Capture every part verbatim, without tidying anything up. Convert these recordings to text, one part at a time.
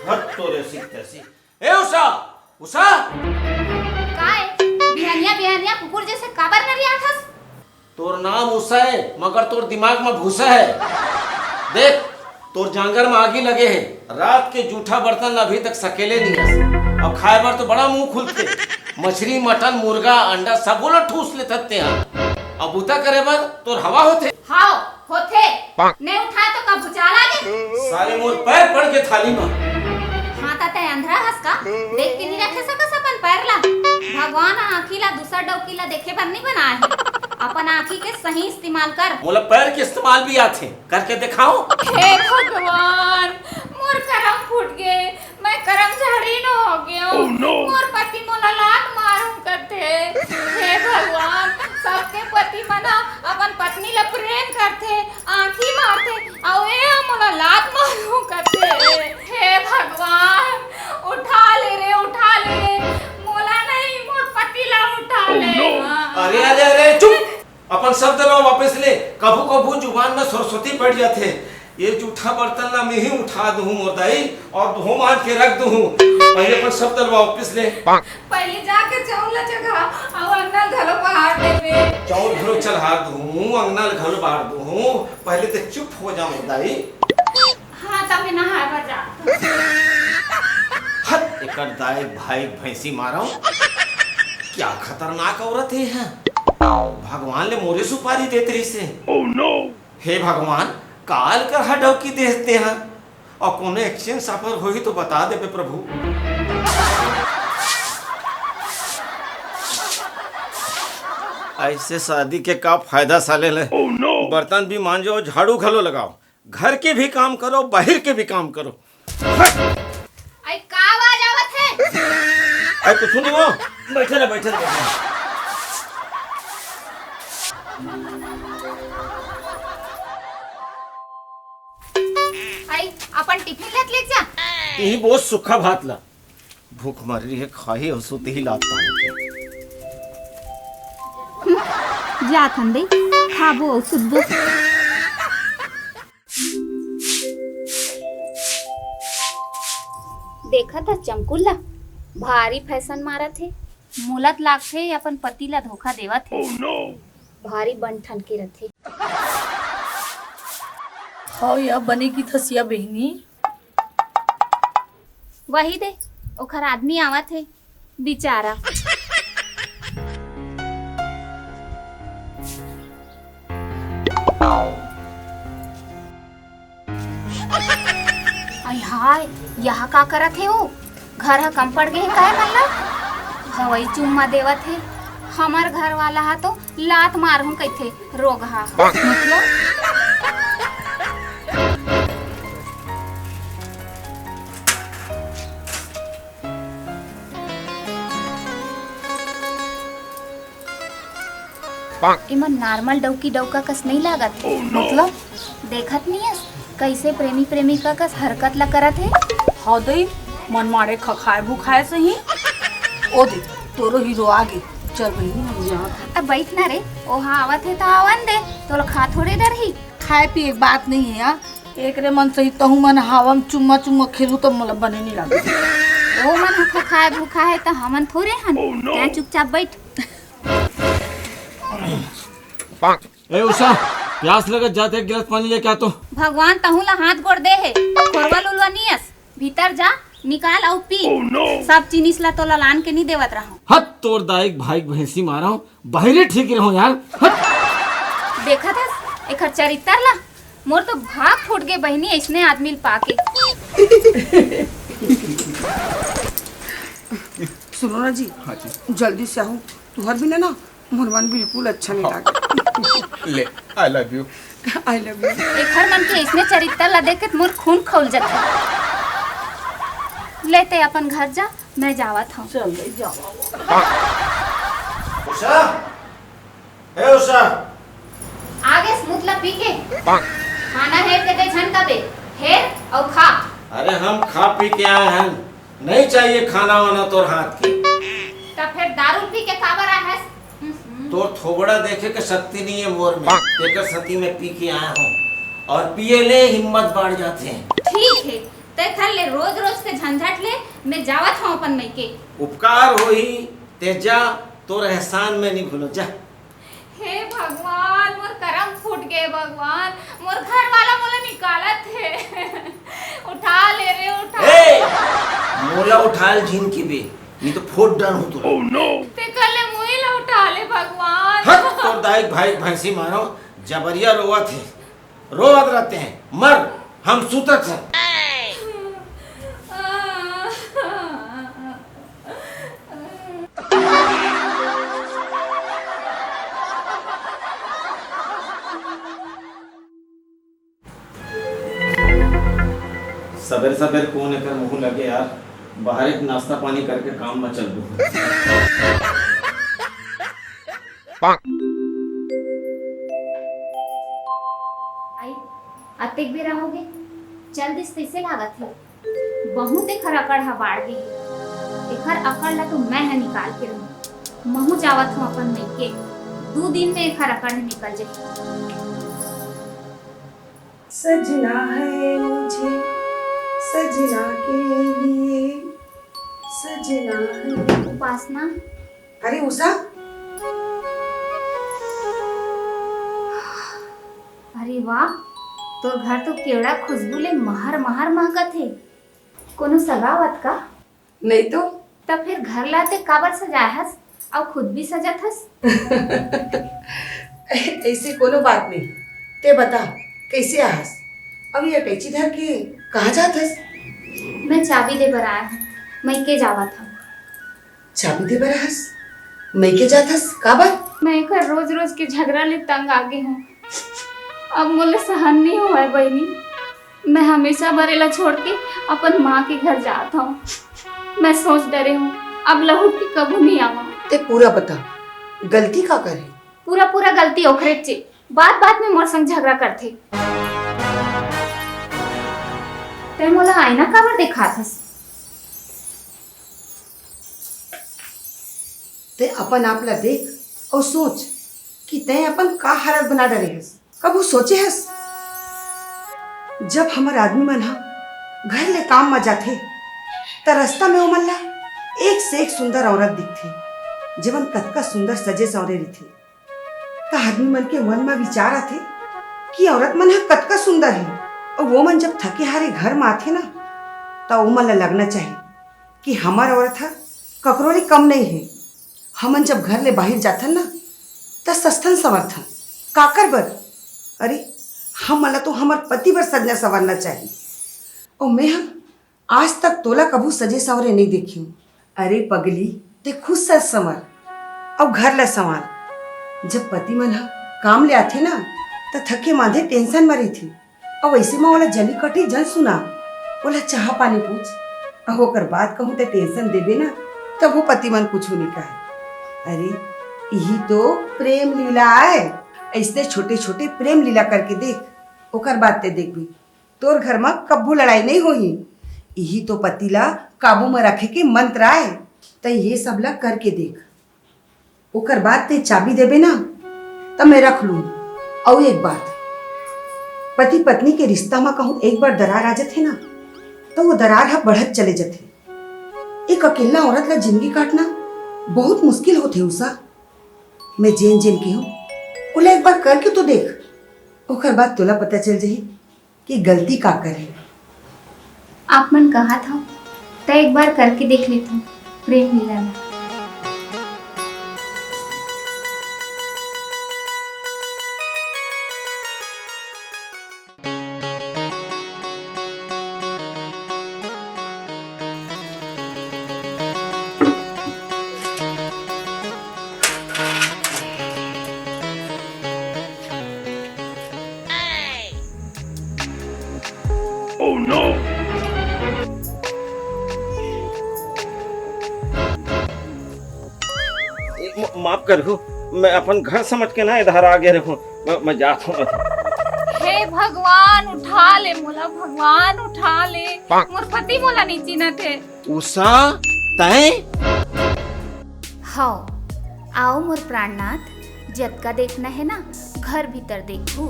हट तोरे सीख तैसी। ए उषा, उषा। काय? बिहनिया बिहनिया कुकुर जैसे काबर नरियाथस? तोर नाम उषा है, मगर तोर दिमाग में भूसा है। देख, तोर जांगर में आगी लगे है। रात के जूठा बर्तन ला अभी तक सकेले नहीं हस। अब खाए बर तो बड़ा मुंह खुलथे। मछली, मटन, मुर्गा, अंडा सब ला ठूस लेथस तेहा। अब बूता करे बर तोर हवा होथे। हाव, होथे। नहीं उठाय तो का भुचाला गे? साले मोर पैर पड़ गे थाली मा। हाँ, त तैं अंधरा हस का? देख के नहीं रखे सकस अपन पैर ला? भगवान आँखी ला दूसर डौकी ला देखे बर नहीं बनाए हे। अपन आँखी के सही इस्तेमाल कर। मोला पैर के इस्तेमाल भी आथे, करके दिखाओ। हे भगवान, मोर करम फूट गे। मैं करम झड़ी न हो गयो। Oh no! मोर पति मोला लात मारू कथे। हे भगवान, सबके पति मन ह अपन पत्नी ला प्रेम करथे, आँखी मारथे, अउ ए ह मोला लात मारू कथे। हे भगवान, उठा ले रे, उठा ले। मोला नहीं, मोर पति ला उठा ले। Oh no! अरे, अरे, अरे, चुप! अपन शब्द ला वापस ले। कभू कभू जुबान में सरस्वती बैठ जाथे। ये जूठा बर्तन ला मैं ही उठा दूहूं मोर दाई, और धो मांज के रख दूहूं। पहले अपन शब्द ला वापस ले। पहले जाके चाउर ला चघा, अउ अंगना घलो बहार देबे। चाउर घलो चढ़ा दूहूं, अंगना घलो बहार दूहूं। पहले ते चुप हो जा मोर दाई। हाँ, तब मैं नहाए बर जात हूँ। हट, एकर दाई भाई भैंसी मारव। क्या खतरनाक औरत हे, हैं? भगवान ले मोरे सुपारी देत रहिसे। Oh no! हे भगवान, काल कर हा डौकी देस तेहा, अउ कोनो exchange offer होही तो बता देबे प्रभु। ऐसे शादी के का फायदा साले ले? Oh no! बर्तन भी मांजो, झाड़ू घलो लगाओ, घर के भी काम करो, बाहर के भी काम करो। आई का आवाज आवत हे? आई कुछ नहीं हो, बैठे रह, बैठे रह, बैठे रह। आई अपन टिफिन लेत लेके जा। यही बहुत सूखा भात ला। भूख मर रही है, खाही और सोते ही लात पानी। जात हन दे, खाबो अउ सुतबो। देखत हस चमकुल ला, भारी फैशन मारत हे। मोला त लागथे अपन पति ला धोखा देवत हे। Oh no! भारी बन ठन के रथे। हव या बने की थसिया बहिनी। वही दे, ओखर आदमी आवत हे। बिचारा। आई हाय, यह का करत हे वो? घर ह कम पड़ गे हे काय मन ला? हवई चुम्मा देवत हे। हमर घर वाला ह तो लात मारहूं कहिथे, रोगहा। मतलब? एमन normal डौकी डौका कस नइ लागत हे। Oh no! मतलब? देखत नइ हस, कइसे प्रेमी प्रेमिका कस हरकत ला करत हे? हव दई, मन माड़े खखाए भुखाए सही। ओ दे, तोरो हीरो आगे। चल बहिनी, हम जात हन। अब बइठ ना रे, ओहा आवत हे त आवन दे, तोला खा थोड़े डरही। खाए पिए के बात नइ हे यार, एकरे मन सही तहूं मन हवा म चुम्मा चुम्मा खेलू त मोला बने नइ लागे। ओ मन ह खखाए भुखाए हे त हमन थोरे हन। Oh no! तैं चुपचाप बइठ। ए उषा, प्यास लगत जात हे, एक गिलास पानी लेके आ तो। भगवान तहूं ला हाथ गोड़ दे हे, खोरवा लुलवा नियस। भीतर जा, निकाल अउ पी। Oh no! सब जिनिस ला तोला लान के नी देवत रहंव। हत तोर दाई के भाई के भैंसी मारंव, बाहिरे ठीक रहंव यार। हत। देखत हस एखर चरित्तर ला, मोर तो भाग फूट गे बहिनी अइसने आदमी ल पाके। सुनो ना जी, हाँ जी। जल्दी से आहू, तुहर बिना ना मोर मन बिल्कुल अच्छा नइ लागे। ले, I love you। I love you। एखर मन के अइसने चरित्तर ला देख के मोर खून खौल जाथे। ले तैं अपन घर जा, मैं जावत हंव। चल, ले जावा। उषा, ए उषा। आगे स्मूथ ला पी के। खाना हेर के दे झन कबे, हेर अउ खा। अरे हम खा पी के आए हन, नहीं चाहिए खाना वाना तोर हाथ के। त फेर दारू पी के काबर आए हस? हम्म, हम्म। तोर थोबड़ा देखे के शक्ति नहीं है मोर में, तेकर सती में पी के आया हूँ। और पिए ले हिम्मत बाढ़ जाथे। ठीक है, तय कर ले, रोज रोज के झंझट ले, मैं जावत हूँ अपन मइके। उपकार होही, ते जा, तोर एहसान मैं नहीं भूलो, जा। हे भगवान, मोर करम फूट गए भगवान, मोर घर वाला मोला निकालत हे। उठा ले रे, उठा। ए, मोला उठाल झिन की बे, नहीं तो फोड़ डाल हूँ तोला। ते कर ले, मोही ला उठा ले भगवान। हट, तोर दाई भाई भैंसी मारो, जबरिया रोवत हे, रोवत रहते हैं, मर, हम सुतत हैं। सबेर सबेर कोन एकर मुंह लगे यार, बाहर एक नाश्ता पानी करके काम में चल दू। आई, अतेक बेरा हो गे, चल दिस तइसे लागत हे। बहुत एखर अकड़ ह बाढ़ गे हे। एखर अकड़ ला तो मैं ह निकाल के रहूं। महू जावत हूं अपन मइके। दू दिन में एखर अकड़ ह निकल जाही। सजना है मुझे, सजना के लिए, सजना है। उपासना। अरे उषा। अरे वाह, तोर घर तो केवड़ा खुशबू ले महर महर महकत हे। कोनो सगा आवत का? नहीं तो। त फिर घर ला ते काबर सजाए हस, अउ खुद भी सजत हस? ऐसी कोनो बात नहीं। ते बता, कैसे आहस? अब ये कैची धर के कहाँ जात हस? मैं चाबी दे बर आए हूँ, मइके जावत हूँ। चाबी दे बर आहस? मइके जात हस? काबर? मैं एकर रोज रोज के झगड़ा ले तंग आ गे हूँ। अब मोला सहन नहीं होवय बहिनी। मैं हमेशा बर एला छोड़ के अपन माँ के घर जात हूँ। मैं सोच डरे हूँ, अब लहुट के कभू नहीं आवा। ते पूरा बता, गलती का करे? पूरा पूरा गलती ओकरे चे, बात बात में मोर संग झगड़ा करथे। तै मोला आईना काबर दिखात हस? ते अपन आप ला देख अउ सोच कि तै अपन का हालत बना डरे हस। कभू सोचे हस, जब हमर आदमी मन ह घर ले काम म जाथे, त रस्ता में ओमन ला एक से एक सुंदर औरत दिखथे, जेमन कतका सुंदर सजे संवरे रहिथे। त आदमी मन के मन म विचार आथे कि औरत मन ह कतका सुंदर हे, अउ ओमन जब थके हारे घर म आथे ना, त ओमन ला लगना चाही कि हमर औरत ह ककरो ले कम नइ हे। हमन जब घर ले बाहिर जाथन ना, त सजथन संवरथन। काकर बर? अरे, हमन ला तो हमर पति बर सजना संवरना चाही। अउ मैं ह आज तक तोला कभू सजे संवरे नइ देखिंव। अरे पगली, ते खुद सज संवर अउ घर ला संवार। जब पति मन ह काम ले आथे ना, त थके मांदे टेंशन म रहिथे। अउ अइसे म ओला जली कटी झन सुना, ओला चाहा पानी पूछ, अउ ओकर बाद कहूं ते टेंशन देबे ना, तभो पति मन कुछु नइ कहय। अरे, इही तो प्रेम लीला आय। अइसने छोटे-छोटे प्रेम लीला करके देख, ओकर बाद ते देखबे, तोर घर म कभू लड़ाई नइ होही। इही तो पति ला काबू म रखे के मंत्र आय, त ये सब ला करके देख। ओकर बाद ते चाबी देबे ना, त मैं रख लूं। अउ एक बात, पति पत्नी के रिश्ता म कहूं एक बार दरार आ जथे ना, त वो दरार ह बढ़त चले जथे। एक अकेल्ला औरत ला जिंदगी काटना बहुत मुश्किल होथे उषा। मैं जेन जेन केहूं, ओला एक बार करके तो देख, ओकर बाद तोला पता चल जाही कि गलती काकर हे। आप मन कहत हव, त एक बार करके देख लेथव प्रेम लीला ला। Oh no! म-, माफ करहू, मैं अपन घर समझ के ना इधर आ गए रहूं। मैं, मैं जात हूं। हे भगवान, उठा ले मोला, भगवान, उठा ले। मोर पति मोला नहीं चिन्हत हे। उषा, तैं? हव, आओ मोर प्राणनाथ, जतका देखना हे ना, घर भीतर देखू।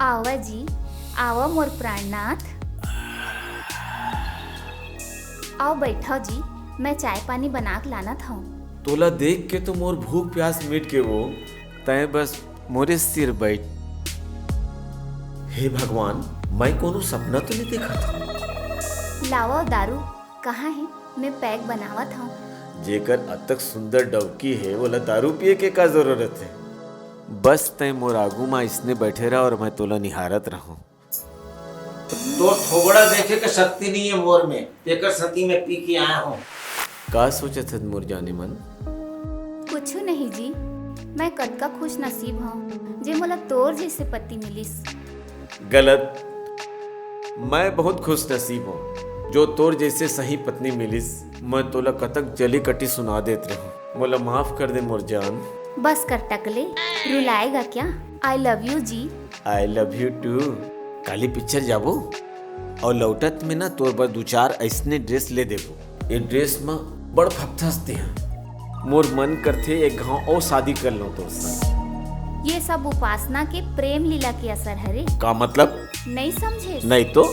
आवा जी, आवा मोर प्राणनाथ। आओ बैठो जी, मैं चाय पानी बना के लानत हूँ। तोला देख के तो मोर भूख प्यास मिट के वो, तैं बस मोरे सिर बैठ। हे भगवान, मैं कोनो सपना तो नहीं देखत हूँ? लावा दारू, कहाँ हे? मैं पैग बनावत हूँ। जेकर अतक सुंदर डौकी हे, वोला दारू पिए के का जरूरत हे? बस तैं मोर आगू मा इसने बैठे रह और मैं तोला निहारत रहूं। तोर थोबड़ा देखे के शक्ति नहीं है मोर में, तेकर सती मैं पी के आया हूँ। का सोचत हन मोर जाने मन? कुछु नहीं जी, मैं कतका खुश नसीब हूँ जे मोला तोर जैसे पति मिलिस। गलत। मैं बहुत खुश नसीब हूँ जो तोर जैसे सही पत्नी मिलिस। मैं तोला कतक जली कटी सुना देत रहूं। मोला माफ कर दे मोर जान। बस कर टकले, रुलाएगा क्या? I love you जी। I love you too। काली पिक्चर जाबो और लौटत में ना तोर बर दू चार ऐसने ड्रेस ले देबो। ये ड्रेस में बड़ फकथस ते हैं। मोर मन करथे एक घाव और शादी कर लूं तोर संग। ये सब उपासना के प्रेम लीला के असर हरे। का मतलब? नहीं समझे? नहीं तो।